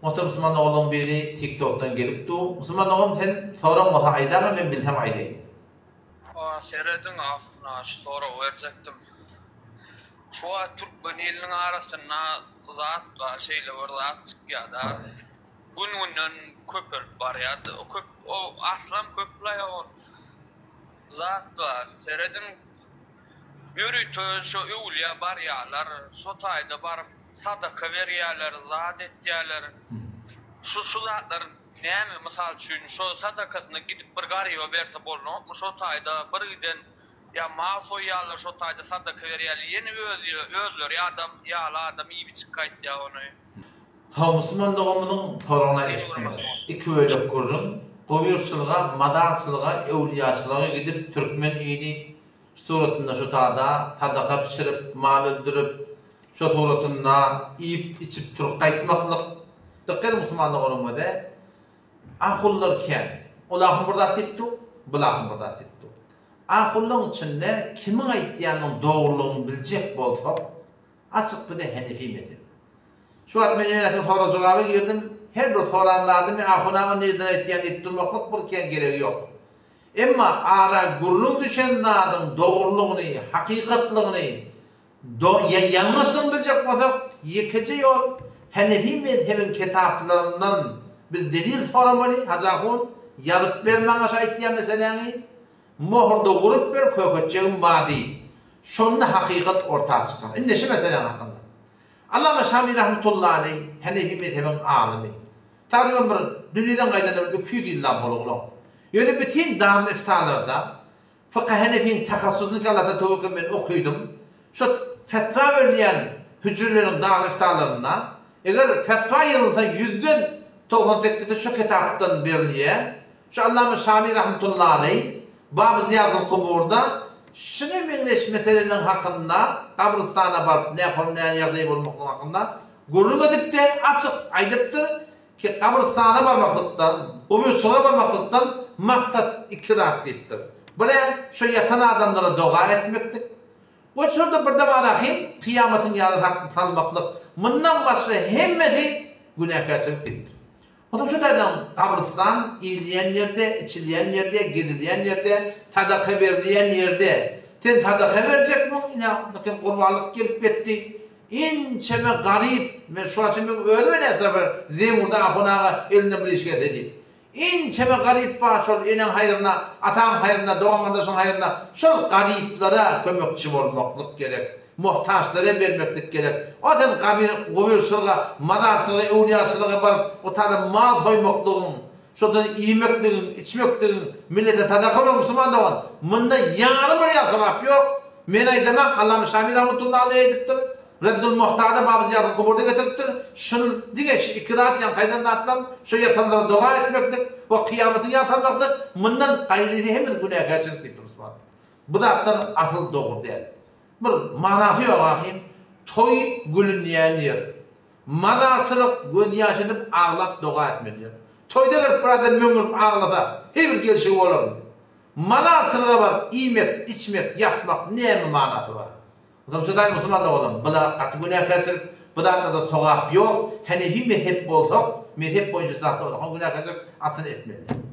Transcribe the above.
Muhterem musulman doganlaryň biri TikTokdan gelip dur. Musulman dogan sen soraň bolsa aýdaga men bilsem aýdaýyn. A serediň ahyna şu soragy berjekdim. Şu wagt türkmen iliniň arasynda zat bar şeýle bir zat çykýada. Gün günden köpelip barýar. Köp o aslam köplaý ol zat bar. Serediň ýörite şo öwülýä barýarlar. Şo taýda baryp sadaka berýärler, zat etýärler. Şu şu zatlar näme mysal üçin şo sadakasyny gidip bir garyba berse bolnokmy şo taýda bir giden ýa mal soýýarlar şo taýda sadaka berýärler ýene özi özleri adam ýaly adam iýip içip gaýtýar ony. Hawa musulman doganymyzyň soragyna eşitdiňiz. Iki bölek gürrüň, gowurçylyga, mazarçylyga, öwlüýaçylyga gidip türkmen ili şu suratynda şu tada sadaka bişirip, mal öldürip, şo suratynda iýip içip turup gaýtmaklyk. Dykgat ediň musulman doganyň öze ahunlar kän. Ol ahun bir zat diýip dur, bul ahun bir zat diýip dur. Ahunlaryň içinde kimiň aýtýanynyň dogrulygyny biljek bolsak, açyk bize Henefi mezhebi. Şu wagt men ýene sorag jogaba girdim. Her bir soran zadymy ahun aga nirden aýtýan diýip durmaklyk bir kän geregi ýok. Emma ara gürrüň düşen zadyň dogrulygyny, hakykatlygyny, do ýa ýalňyşlygyny biljek bolsak, ýekeje ýol Henefi mezhebiň kitaplaryndan biz delil soramaly, Hajy ahun, ýazyp ber maňa şu aýtýan meseläňi, mohurda urup ber, köketjegim bar diý. Şonda hakykat orta çykar. Indi şu meseläň hakynda. Allama Şami rahmetullahi aleý Henefi mezhebiň alymy. Tagryban bir dünýeden gaýdanda bir 200 ýyllap bolugulak. Ýöne bütin darul iftalarda fykh Henefiň tahassusyny ki Allahdan towfyk men okydym. Şo fetwa berilýän hüjreleriň darul iftalarynda eger fetwa ýazylsa ýüzden 98-i şo kitapdan berilýär. Şu Allama Şami rahmetullahi aleý Baby Zyýatul Kuburda şuňa meňzeş meseleleriň hakynda gabrystana baryp nähol näme ýagdaý bolmaklygy hakynda gürrüň edipdi, açyk aýdypdyr ki gabrystana barmaklykdan, guburçylyga barmaklykdan maksat iki zat diýipdir. Birä şo ýatan adamlara doga etmeklik we şurada birde barahym kyýamatyň ýada salmaklyk mundan başga hemmesi günäkärçilik diýipdir. Onsoň şu taýdan gabrystan iýilýän ýerde, içilýän ýerde, gezilýän ýerde, sadaka berilýän ýerde sen sadaka berjekmiň? Ine, indi gurbanlyk gelip ýetdi. Ençeme garyp, men şu wagt meň özüme näçe bir zeňňurda ahun aga elinden bir iş gelse diýip. Ençeme garyp bar şol eneň haýryna, ataň haýryna, dogan-gardaşyň haýryna şol garyplara kömekçi bolmaklyk gerek. Muhtaçlara bermeklik gerek. O sen gabyr, gubyrçylyga, mazarçylyga, öwlüýaçylyga baryp, o taýda mal soýmaklygyň, şondan iýmekligiň, içmekligiň, millete sadaka bermek musulman dogan, munda ýarym bir ýa sogap ýok. Men aýdamak, Allama Şami rahmetullahi aleýh aýdypdyr, Reddul Muhtada Baby Zyýatul Kuburda getiripdir, şul diňe şu iki zat ýaňky aýdan zatlam, şo ýatanlara doga etmeklik we kyýamatyň ýa salmaklyk, mundan gaýrysy hemmesi günäkärçilik diýipdir musulman. Bu zatlar asyl dogry däl. Bir manasy ýok ahym. Toý gülünýän ýer. Mazarçylyk gözýaş edip aglap doga etmeli ýer. Toýda gelip bir adam möňňürip aglasa, heý bir gelşigi bolarmy? Mazarçylyga baryp iýmek, içmek, ýatmak näme manasy bar? Onsoň şu daýy musulman doganlarym, bula gaty günäkärçilik, bu zatlarda sogap ýok. Henefi mezhep bolsak, mezhep boýunça şu zatlar ullakan günäkärçilik, aslynda etmeli däl.